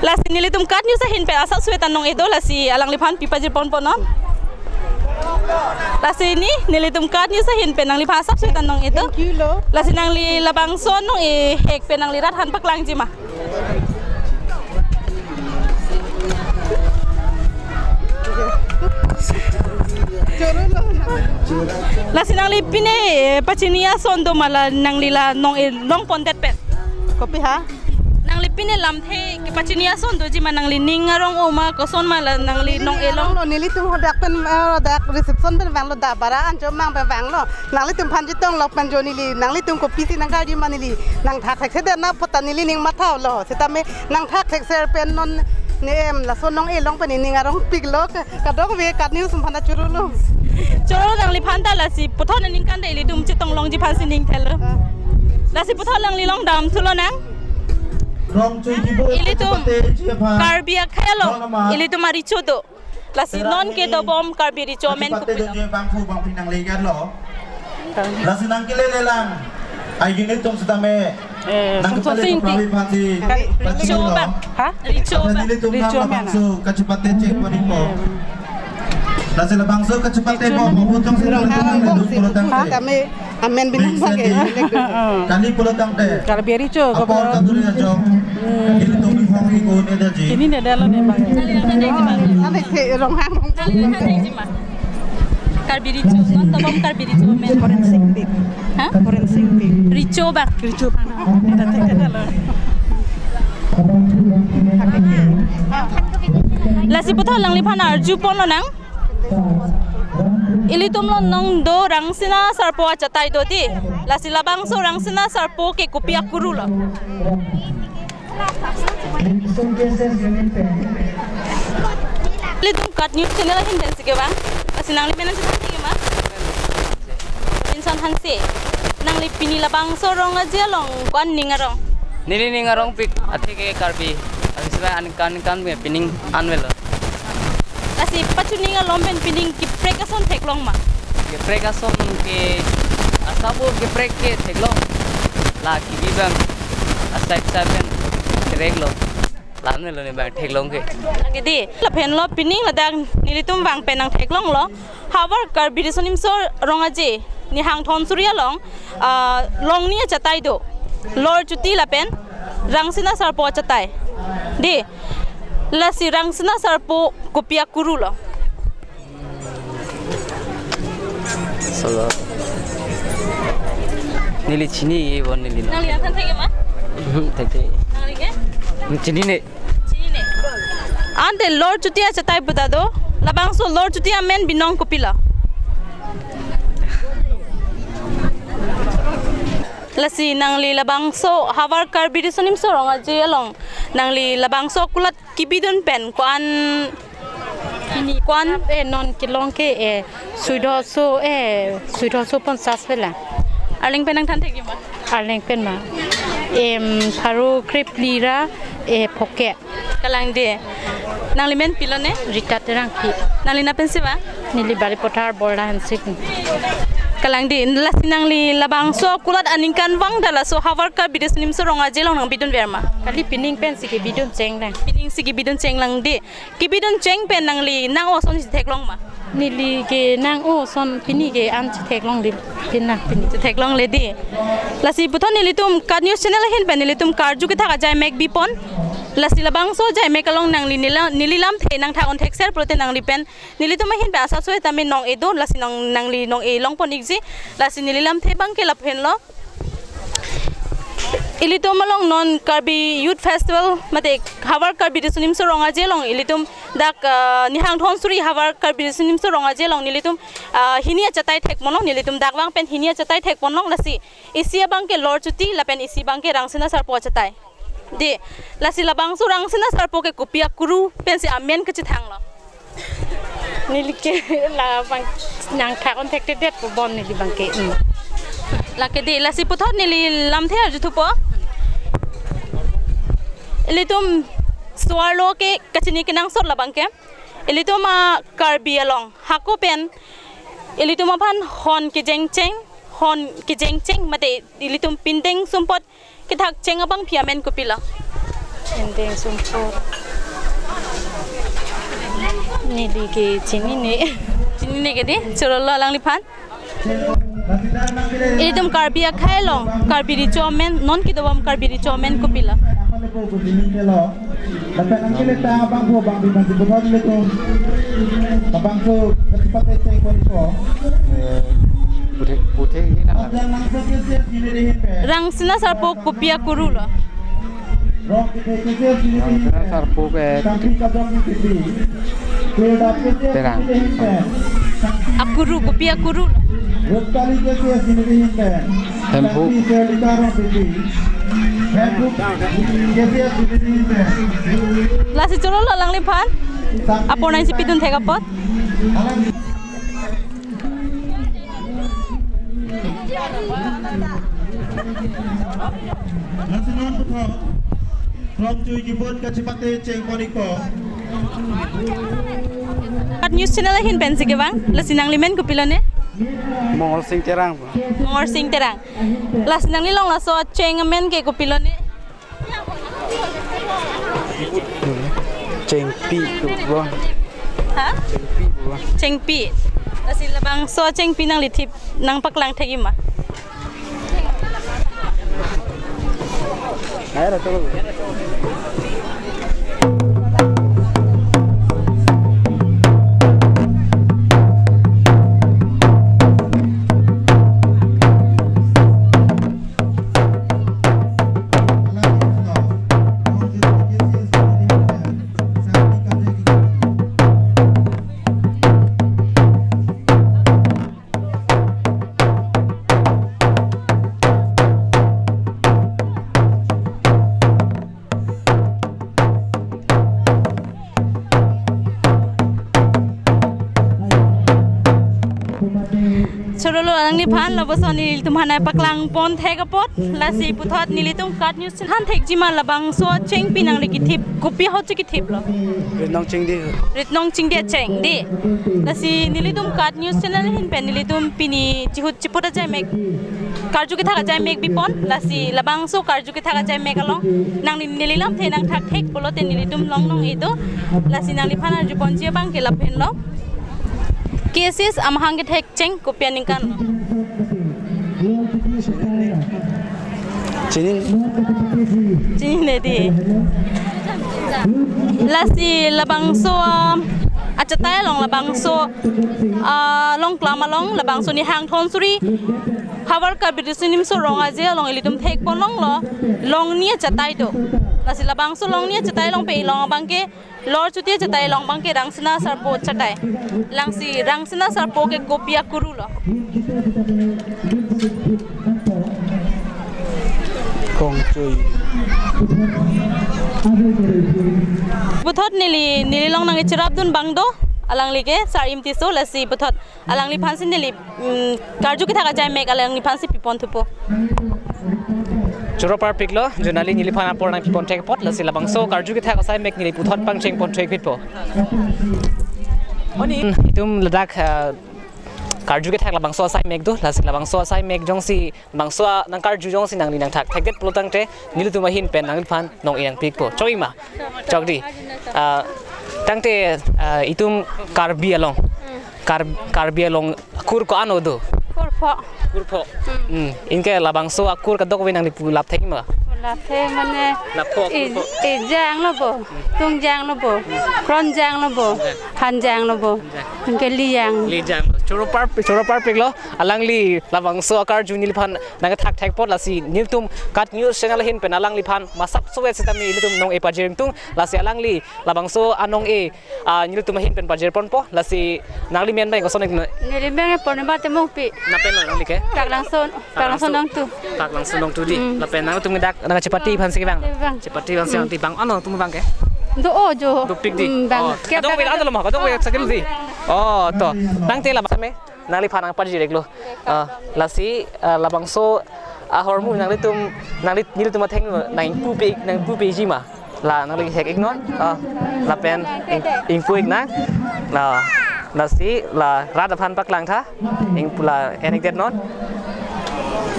Lasi nelitum KAT News ahin pen asap seta nong-e do, lasi alangliphan pi pajirponpo non. Lasi ni nelitum KAT News ahin pen nangliphan asap seta nong-e do. Thank you lo. Lasi nangli labangso nong-e hek pen nangli rat han paklangji ma? Lasi nangli pine, eh, pachini ason do ma la nangli la nong-e longpondet pen? Kopi ha? Nangli pine lamthe kepachini ason doji ma, nangli ning arong-o ma, koson ma la nangli nong-e long? Lo, nelitum hadak pen, eh, dak reception pen vanglo, dak bara anchot mang pen vanglo. Nanglitum aphan chetong lok pen jo neli, nanglitum kopisi nangkarji ma neli nangthak theksedet na puta neli ning matha-olo. Setame nangthak thekser pen non ne em laso nong-e long pen ning arongpiklo, kadokave KAT News aphan ta chorolo. Chorolo nangliphan ta, lasi puthot aningkan ta ilitum chetong longji aphansi ning thelo. Ah. Lasi puthot nangli long damthu lonang. Ilitum Karbi akhei along ilitum arecho do. Lasi non kedobom Karbi Recho amen kopilo? Lasi nangkelele lang. Ai gini tum setame, eh, nangkepale Sungsosing ti. Kaprawi aphansi Recho pachilo. Bang. Ha? Recho bang. Nelitum Recho nang amen. Labangso kachepate chek panipo. Lasi labangso kachepate po, po, po, tong si Recho nang amen. Nang duk pulo tangte. Ha, kami amen binong bang ke. Kali pulo tangte. Karbi Recho, apor kapor. Kaduri ajok. Hmm. Ilitum ni hong iko ne daji. Ini ne dalo ne bang. Ane ke Ronghang. Karbi Recho, non dobom Karbi Recho amen. Forensic team. Ha? Forensic team. Recho bang. Recho bang. Ita tek tek dalo. Lasi puthot alangliphan arjupon lonang. Ilitum lo nong do Rangsina Sarpo achatai do di. Lasi labangso Rangsina Sarpo ke kopi akuru lo? Ilitum KAT News channel ahin pensi kevang. Lasi nangli men chethan thekji ma? Robinson Hanse. Nangli pini labangso Rong Aje along ko-an ning arong? Neli ning arongpik, athe ke Karbi. Abis ba aningkan kan me pining an avelo. Lasi pachuning alom pen pining keprek ason theklong ma? Keprek ason ke asabo keprek ke theklong. La kebi bang asai sai pen kereklo. La-an avelo ne bang theklong ke. Lake di, lapen lo pining ladak nelitum vang pen nangtheklonglo. Havar Karbi Riso Nimso Rong Aje, Nihang Thonsuri along, ah, longni achatai do. Lor Chuti lapen Rangsina Sarpo achatai. Di, lasi Rangsina Sarpo kopi akuru lo? Solo. Neli chini ye bon neli na. Nangli nangthan thekji ma? Hmm, thek thek. Nangli ke? Chini ne. Chini ne. Ante Lor Chuti achatai puta do. Labangso Lor Chuti amen binong kopilo? Lasi nangli labangso Havar Karbi Riso Nimso Rong Aje along nangli labangso kulat kebidun pen ko-an, pini ko-an, eh, non kelong ke, eh, suidoso, eh, suidoso pon sas vela. Arleng pen nangthan thekji ma? Arleng pen ma. Em, pharo krephli ra, eh, phoke. Kalang di. Nangli men pilo ne? Rita Terangpi. Nangli na pensi ba? Neli Balipathar Borla Hanse. Kalang di, lasi nangli labangso kulat aningkanvang ta laso Havar Karbi Riso Nimso Rong Aje along nangbidunver ma? Kali pining pensi kebidun chenglang. Pining si kebidun chenglang di. Kebidun cheng pen nangli nang-o ason si theklong ma? Neli ke nang-o ason pini ke an si theklongle, pini pini. Si theklongle di. Lasi puthot nelitum KAT News channel ahin pen nelitum karju kethak ajai mek bipon. Lasi labangso ajai mek along nangli neli la-, neli lamthe nangthak-un thekser pulote nangli pen nelitum ahin pen asapso tame nong-e do, lasi nong, nangli nong-e longpon ikji. Lasi neli lamthe abang ke lapu henlo. Ilitum along non Karbi Youth Festival, mate Havar Karbi Riso Nimso Rong Aje along ilitum dak, ah, Nihang Thonsuri Havar Karbi Riso Nimso Rong Aje along nelitum, ah, hini achatai thekponlong, nelitum dak vang pen hini achatai thekponlong, lasi isi abang ke Lor Chuti lapen isi abang ke Rangsina Sarpo achatai. Di, lasi labangso Rangsina Sarpo ke kopi akuru pensi amen kachethanglo? Neli ke labang nangthak-un thekthedet pu bon neli abang ke. Hmm. Lake di, lasi puthot neli lamthe arjuthupo. Ilitum Suarlo ke kachini kenangsot labang ke ilitum a Karbi along hako pen ilitum aphan hon kejengcheng, hon kejengcheng mate ilitum pindeng sumpot kethakcheng abangpi amen kopilo? Pindeng sumpot. Neli ke chinine. Chinine ke dei, chorolo alangliphan. Ilitum Karbi akhei along, Karbi Recho amen, non kedobom Karbi Recho amen kopilo? Eh, puthe, puthe ini lah. Rangsina Sarpo kopi akuru lo? Rangsina Sarpo ke Terang. Akuru, kopi akuru? Hemphu. Lasi chorolo alangliphan apor nangchipidun thek apot. Lasi non puthot, from chui kibot kachipate chengpon ikpo. KAT News Channel ahin pensi kevang, lasi nanglimen kopilone? Mongol Sing Terang. Mongol Sing Terang. Lasi nanglilong laso acheng amen ke kopilone? Chengpi tu, bang. Ha? Chengpi tu, bang. Chengpi. Lasi labangso achengpi nanglithip nangpaklang thekji ma? Chorolo alangliphan lapuson nelitum aphan nangpaklang pon thek apot, lasi puthot nelitum KAT News than thekji ma labangso achengpi nangli kithip kopi ahut chikithip lo? Ritnong Chingdi. Ritnong Chingdi acheng dei. Lasi nelitum KAT News Channel ahin pen nelitum pini chihut chiput ajaimek, karju kethak ajaimek bipon, lasi labangso karju kethak ajaimek along nangli neli lamthe nangthak thek pulote nelitum longnong-e do. Lasi nangliphan arju ponji abang ke lapen lo. KASS amahang kethekcheng kopi aningkan lo? Chini. Chinine dei. Lasi labangso, ah, achatai along labangso, ah, Longklam along labangso nihang thon suri Havar Karbi Riso Nimso Rong Aje along ilitum thekpon longlo, longni achatai do. Lasi labangso longni achatai along pe ilong abang ke, lor chuti achatai along abang ke Rangsina Sarpo achatai. Lasi Rangsina Sarpo ke kopi akuru lo? Kongchui. Puthot neli, neli long nangcherapdun abang do, alangli ke Sar Imti Tisso, lasi puthot alangliphansi neli, mm, karju kethak ajaimek alangliphansi pipon thupo. Choro parpiklo, jo nangli neliphan apor nangpipon thek apot, lasi labangso karju kethak asaimek neli puthot pangcheng pon thekpo. Oni, itum ladak, ah, karju kethak labangso asaimek do, lasi labangso asaimek jongsi, labangso a nangkarju jongsi nangli nangthak thekdet pulo tangte, nelitum ahin pen nangliphan nong-e nangpikpo. Chokji ma? Chok dei. Ah, tangte, ah, itum Karbi along. Kar-, Karbi along akur ko-an do? Kurpho. Kurpho. Hmm. Hmm. Anke labangso akur kadokave nangli pu lap thekji ma? Lap thek mane. Lapho, i-, kurpho. Ejang lo bo. Tungjang lo bo. Kronjang lo bo. Hanjang lo bo. Anke Lijang. Lijang lo. Choro parpik, choro parpiklo. Alangli labangso akarju neliphan nangthak thek apot, lasi nelitum KAT News Channel ahin pen alangliphan masap sowet sitame ilitum nong-e pajir ingtung, lasi alangli labangso anong-e, ah, nelitum ahin pen pajir ponpo, lasi nangli men abang koson ik na? Neli men Purnima Timungpi. Lapen lo nangli ke? Paklangso, Paklangso nangtum. Paklangso nangtum dei. Hmm. Lapen nangtum dak nangchepate aphansi kevang. Kevang. Chepate aphansi, hmm, nangtum abang, ano nangtum abang ke? Do-o jo. Dopik dei. Hmm, abang. Oh. Kep kadokave dak. Ano lo ma, kadokave sakil dei. Oh, to. Tangte labang me nangliphan nangpajir iklo. Ah, lasi, ah, labangso ahormu nanglitum, nangli, nelitum atheng nangpupe, nangpupeji ma? La nangli hek-ik non, ah, lapen ing-, ingpu-ik nang. La, lasi la rat aphan paklang tha, ingpu la en-ik det non.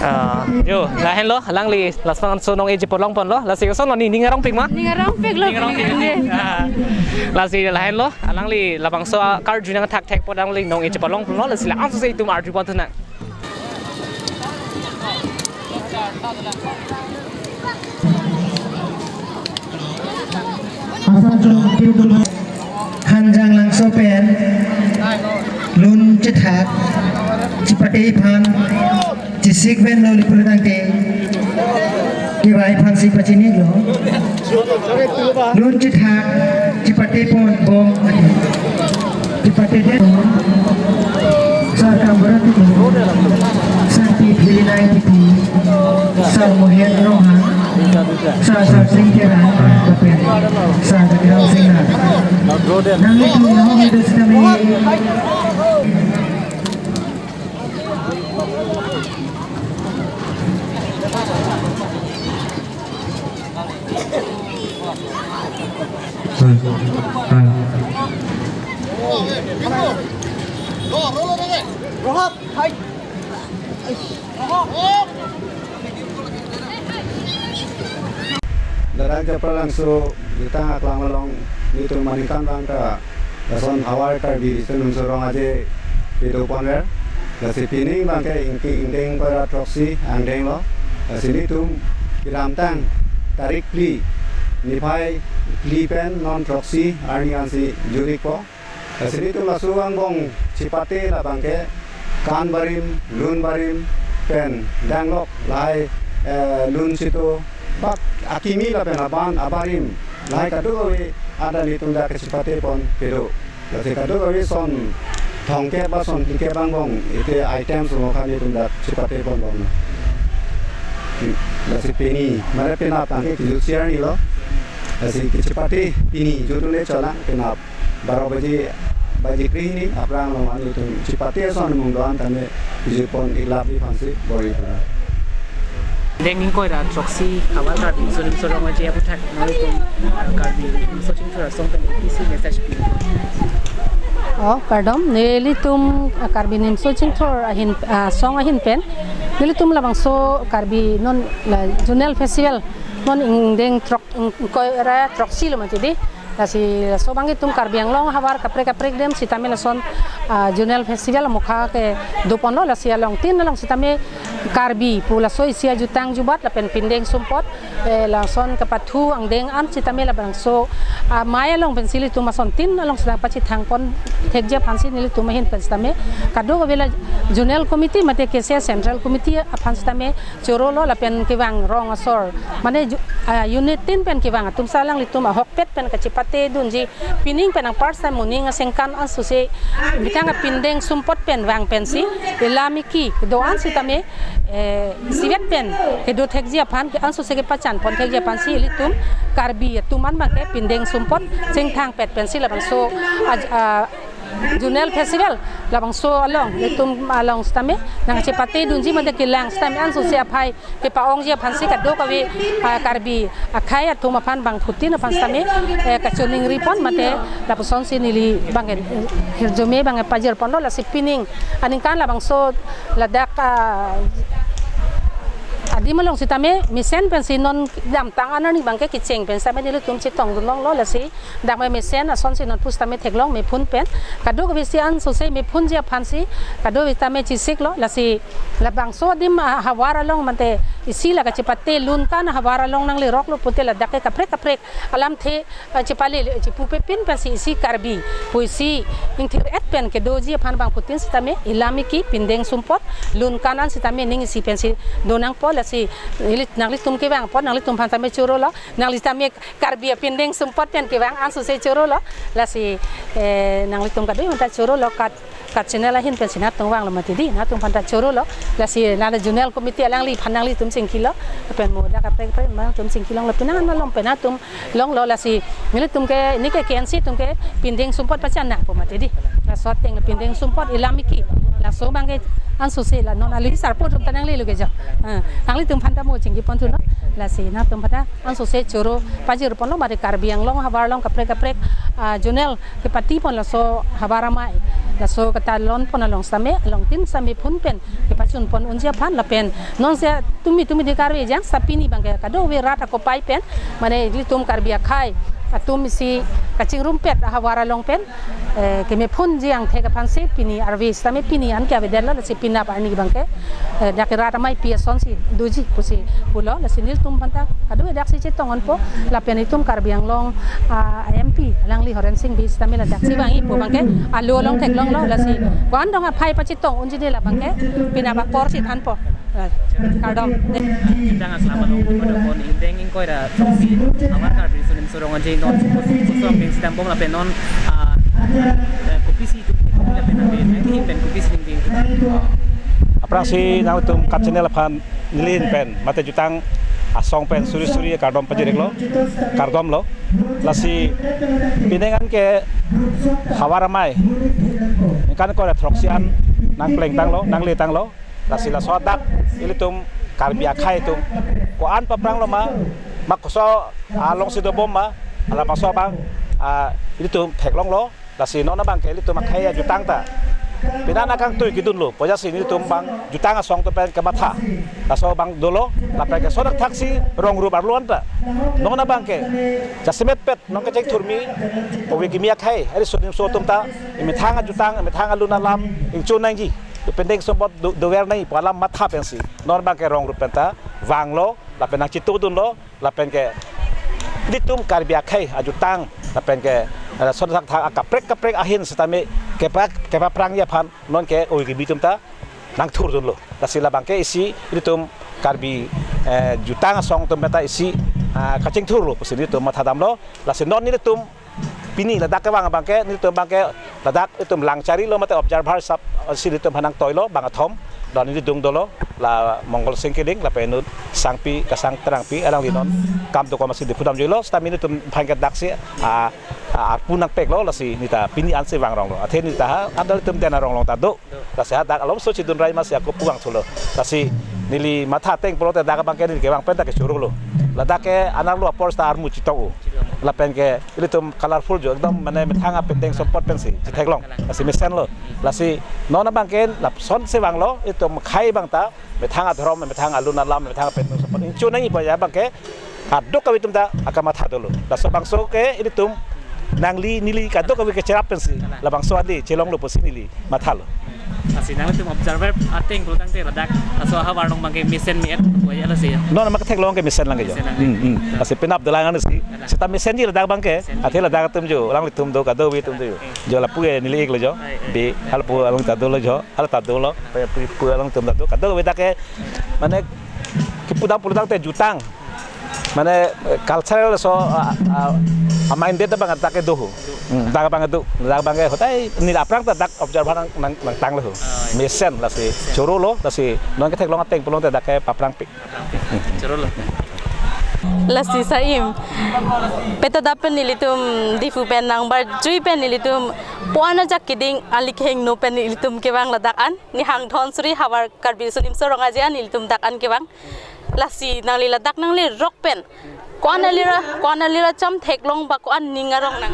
Ah, yo, lahenlo, alangli lason so nong-eji palong ponlo, lasi so nong ning arongpik ma? Ning arongpik lo. Ning arongpik. Ning. Ah, lasi lahenlo, alangli labangso akarju nangthakthek apot alangli nong-eji palong ponlo, lasi la-an so se itum arju pon thu nang. Asan Chong Kim Dun Hanjang Langso pen lun chethak chipate aphan chesik pen lo lipulutangte kevang aphansi pachini lo. Lun chethak chipate pon bom ati. Chipate det Sar Kamborati, Sar Pi Philinai Tipi, Sar Mohen Ronghang, Sar Sar Sing Terang, lapen Sar Dagrang Singnar. Nanglitum nahok itu sitame. Dadang Japra Langso jutang aklam along nelitum aningkanvang ta lason havar Karbi Riso Nimso Rong Aje pedo ponver. Lasi pining abangke ingki ingdeng ingkoi ra throksi angdeng lo. Lasi nelitum kedamtang tarik phli, niphai phli pen non throksi arni ansi jur-ikpo. Lasi nelitum laso angbong chipate labangke kan barim, lun barim pen danglok lahai, eh, lun sito bak akimi lapen aban abarim lahai kadokave anta nelitum dak kachipate pon kedo. Lasi kadokave son thomkep ba son phlikep angbong ite item sumokha nelitum dak chipate pon bom. Lasi pini mare penap tangke kejut siar ni lo. Lasi kachipate pini jutun le cholang penap baro baji, baji krehini aphrang along an nelitum chipate ason mung do-an tame kejut pon-ik lapi aphansi bor-i puna. Deng ingkoi ra throksi havar Karbi Riso Nimso Rong Aje aputhak nanglitum, ah, Karbi Nimso Chingthur Asong pen isi message pi. Oh, kardom, nelitum, ah, Karbi Nimso Chingthur ahin, ah, asong ahin pen nelitum labangso Karbi non la Zonal Festival non ingdeng throk, ing-, ingkoi ra throksi lo mati di. Lasi laso abang itum Karbi Anglong havar kaprek kaprek dem sitame lason, ah, Zonal Festival amokha kedo ponlo. Lasi along tin along sitame Karbi pu laso isi ajutang jubat lapen pindeng sumpot, eh, lason kapathu angdeng an sitame labangso, ah, amei along pensi ilitum ason tin along sitame pachethang pon thekji aphansi nelitum ahin pen sitame kadokave la Zonal Committee mate K C S Central Committee aphan sitame choro lo lapen kevang rong asor mane ju-, ah, unit tin pen kevang atum si alanglitum ahokpet pen kachipate dunji pining pen nang first time moning asengkan ansose bithang apindeng sumpot pen vang pensi ilamiki do-an sitame, eh, isivet pen kedo thekji aphan ansose kepachan pon thekji aphansi ilitum Karbi atum an abangke pindeng sumpot chingthangpet pensi labangso aj-, ah, Zonal Festival labangso along, ilitum along sitame nangchipate dunji mate kelang sitame ansose aphai kepa-ongji aphansi kadokave, ah, Karbi akhei atum aphan bangphutin aphan sitame, eh, kachiningri pon mate lapusonsi neli abangke, eh, hirjume abangke pajir ponlo. Lasi pining aningkan labangso ladak, ah, adim along sitame mesen pensi non damtang an arni abangke kecheng pen sitame nelitum chetong dun longlo. Lasi dak me mesen asonsi non pusitame theklong mephun pen. Kadokavesi ansose mephunji aphansi kadokave tame chesik lo. Lasi labangso adim, ah, havar along mate isi la kachipate lun kan havar along nanglerok lo pute ladak ke kaprek kaprek alamthe, ah, chipale, chipupepin pensi isi Karbi pu isi ingthir-et pen kedoji aphan bangphutin sitame ilamiki pindeng sumpot lun kan an sitame ning isi pensi do nangpo. Lasi ili nanglitum kevang apot nanglitum aphan tame choro lo. Nangli tame Karbi apindeng sumpot pen kevang ansose choro lo. Lasi, eh, nanglitum kadokave aphanta choro lo, kat, kat channel ahin pensi nangtum vanglo mati di, nangtum aphanta choro lo. Lasi nangli Zonal Committee alangliphan nanglitum chingkilo, pen mo dak kaprek kaprek nangtum chingkilonglo, penang malom pen nangtum longlo. Lasi nelitum ke, neke K N C atum ke pindeng sumpot pachan nangpo mati di. Laso ateng pindeng sumpot ilamiki. Laso abangke ansose la non ali sarpo atum ta nanglelo ke jo. Ah, nanglitum aphanta mo chingki pon thunon. Lasi nangtum pada ansose choro pajir ponlo, mari Karbi Anglong havar along kaprek kaprek, ah, zonal kepati pon laso havar amei, laso katalon pon along sitame, along tin sitame phun pen kepachun pon unji aphan lapen non se tumi tumi di Karbi jang sitame pini abangke kadokave rat akopai pen, mane ilitum Karbi akhei atum isi kachingrumpet ahavar along pen, eh, kemephunji angthek aphansi pini arve sitame pini anke avedetlo, lasi penap arni abangke, eh, dak rat ameipi asonsi doji pusi pulo, lasi nelitum aphanta kadokave daksi chetong onpo, lapen itum Karbi Anglong, ah, M P alangli Horensing Bey sitame ladaksi vangji pu abangke alu along theklonglo, lasi ko-an dong aphai pachetong unji de labangke penap aporsi thanpo. Eh, kardom. Jutang aklam along pada pon ingdeng ingkoi ra throksi havar Karbi Riso Nimso Rong Aje non kosong pen sitame bom lapen non, ah, eh, kopisi itum lapen ave nanghin pen kopisi ningding. Aphrangsi nangtum KAT channel aphan nelihin pen mate jutang asong pen suri suri kardom pajir-iklo, kardomlo. Lasi pining anke havar amei ningkan ingkoi ra throksi an nangplengtanglo, nangletanglo. Lasi laso adak ilitum Karbi akhei atum ko-an paphranglo ma, ma koso alongsi dobom ma, labangso abang, ah, ilitum theklonglo. Lasi non abangke ilitum akhei ajutang ta pini nangkangtui kedunlo, pu ajatsi nelitum abang jutang asong atum pen kematha laso abang dolo, lapen ke sodak thaksi rong rup arlo anta non abangke jasemet pet non kecheng thurmi ove kimi akhei ari riso nimso atum ta emethang ajutang, emethang alun alam ingchun nangji, ipendeng sompot do, dover nangji pu alam matha pensi non abangke rong rup penta vanglo lapen nangchitudunlo, lapen ke ilitum Karbi akhei ajutang lapen ke, eh, sodak thak akaprek kaprek ahin sitame kepa, kepaphrangji aphan non ke ove kimi atum ta nangthurdunlo. Lasi labangke isi ilitum Karbi, eh, jutang asong atum penta isi, ah, kachingthurlo pusi nelitum mathadamlo. Lasi non nelitum pini ladak kevang abangke nelitum abangke ladak itum langcharilo mate observer sap, eh, si nelitum aphan nangtoilo bang athom. Don neli dung dolo, la Mongol Sing Killing, lapen inut Sangpi Kasang Terangpi, alangli non kam dokok amatsi Diphu damjuilo, sitame nelitum aphan ke daksi, ah, ah, arpu nangpeklo, lasi neta pini ansi vangronglo. Athe neta ha, adal itum den arong along ta do. Lasi hadak alomso chidun rai amatsi ako pu vangthulo. Lasi neli matha ateng pulote dak abangke neli kevang penta kechorolo. Ladak ke anerlo apor seta armu chitok-o. Lapen ke ilitum colorful jo, ekdom mane methang apendeng sompot pensi chitheklong. Lasi mesenlo. Lasi non abangke lapusonsi vanglo, itum akhei abang ta methang adhorom, methang alun alam, methang apendeng sompot ingchun nangji pu abangke kadokave atum ta akamatha dolo. Laso bangso ke ilitum nangli neli kadokave kecherap pensi labangso ade chelonglo pusi neli mathalo. Lasi nanglitum observer ateng pulotangte ladak laso ahavar along abangke mesen me-et pu ajat lasi. Non ma ketheklong ke mesen lang ke jo. Mesen lang. Hmm, hmm. Lasi penap dolang ansi. Seta mesenji ladak abangke. Mesenji. Athe ladak atum jo, alanglitum do, kadokave atum do jo. Hmm. Jo lapu ke neli-iklo jo. Ai, ai. Bey, hala pu along ta dolo jo, hala ta dolo. Pu, pu, pu along atum ta do. Kadokave dak ke mane kepudam pulotangte jutang. Mane, eh, cultural so, ah, ah, ah, minded abang dak ke do ho. Hmm, dak abang do, dak abangke hotai neli aphrang ta dak observer nang, nang, nangtanglo ho. Oh, iya. Mesen lasi, mesen. Chorolo lasi, non ketheklong ateng pulote dak kepaphrangpik. Chorolo. Lasi saim. Petadap pen nelitum Diphu pen nangbarjui pen nelitum puan ajak keding alikhe ingno pen nelitum kevang ladak an, nihang Dhansiri havar Karbi Riso Nimso Rong Aje an nelitum dak an kevang. Lasi nangli ladak nanglerok pen ko-an alira, ko-an alira cham theklong ba ko-an ning arong nang.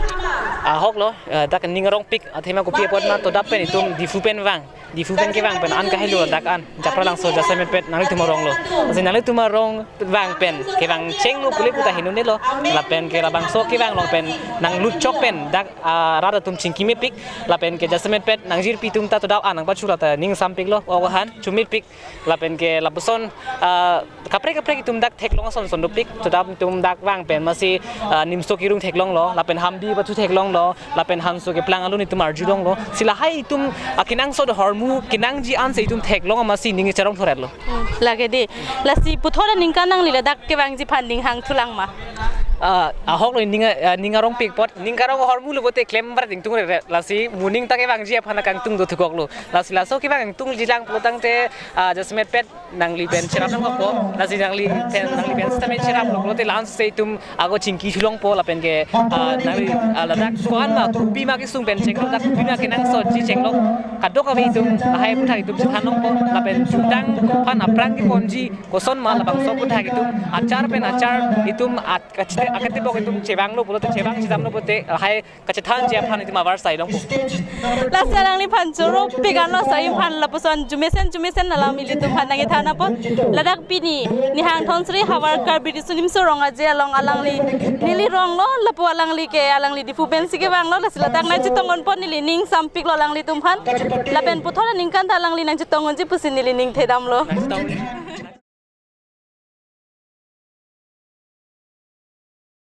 Ahoklo, eh, dak ning arongpik, athema kopi apot ma todap pen itum Diphu pen vang. Diphu pen kevang pen an kahelo dak an. Japralangso jasemet pet nanglitum aronglo. Lasi nanglitum arong vang pen kevang chenglo pule puta hinunelo. Lapen ke labangso kevang along pen nanglut chok pen dak, ah, rat atum chingki mepik. Lapen ke jasemet pet nangjirpi atum ta todap an nangpachula ta ningsampiklo. Ohan chumepik. Lapen ke lapuson, ah, kaprek kaprek itum dak theklong ason son dopik, todap itum dak vang pen amatsi, ah, nimso kerung theklonglo, lapen hamdi pathu theklonglo, lapen hanso keplang alun itum arjulonglo. Si lahai itum, ah, kenangsot ahormu kenangji ansi itum theklong amatsi ning charong thoretlo. Hmm, lake dei. Lasi puthot aningkan nangli ladak kevangji aphan ning hangthulang ma? Ah, ahok lo ning, ah, ning arongpik apot, ning karong ahormu lo pulote klem bar ingtung re, lasi moning ta kevangji aphan kangtung do thukok lo. Lasi laso kevang ingtungji lang pulo tangte, ah, jasemet pet nangli pen cherap nangpo, lasi nangli pen, nangli pen sitame cherap lo pulote la-ansi itum ako chingki chulongpo lapen ke, ah, nangli, ah, ladak ko-an ma kopi ma kesung pen chenglok, dak kopi ma kenangsotji chenglok, kadokave itum lahai aphuthak itum chethan longpo lapen jutang aphan aphrang keponji koson ma labangso aphuthak itum achar pen achar itum at kachete akatibok itum chevang lo pulote, chevang chedam lo pulote lahai kachethanji aphan itum avarsai longpo. Lasi alangliphan choro pegan lo sai phan lapuson jumesen jumesen alam ilitum aphan nangkethan apot. Ladak pini Nihang Dhonsiri havar Karbi Riso Nimso Rong Aje along alangli neli rong lo, lapu alangli ke alangli Diphu pensi kevang lo, lasi ladak nangchetong ponpo, neli ning sampik lo alanglitum aphan. Lapen puthot aningkan ta alangli nangchetong ponji pusi neli ning thedam lo. Nangchetong.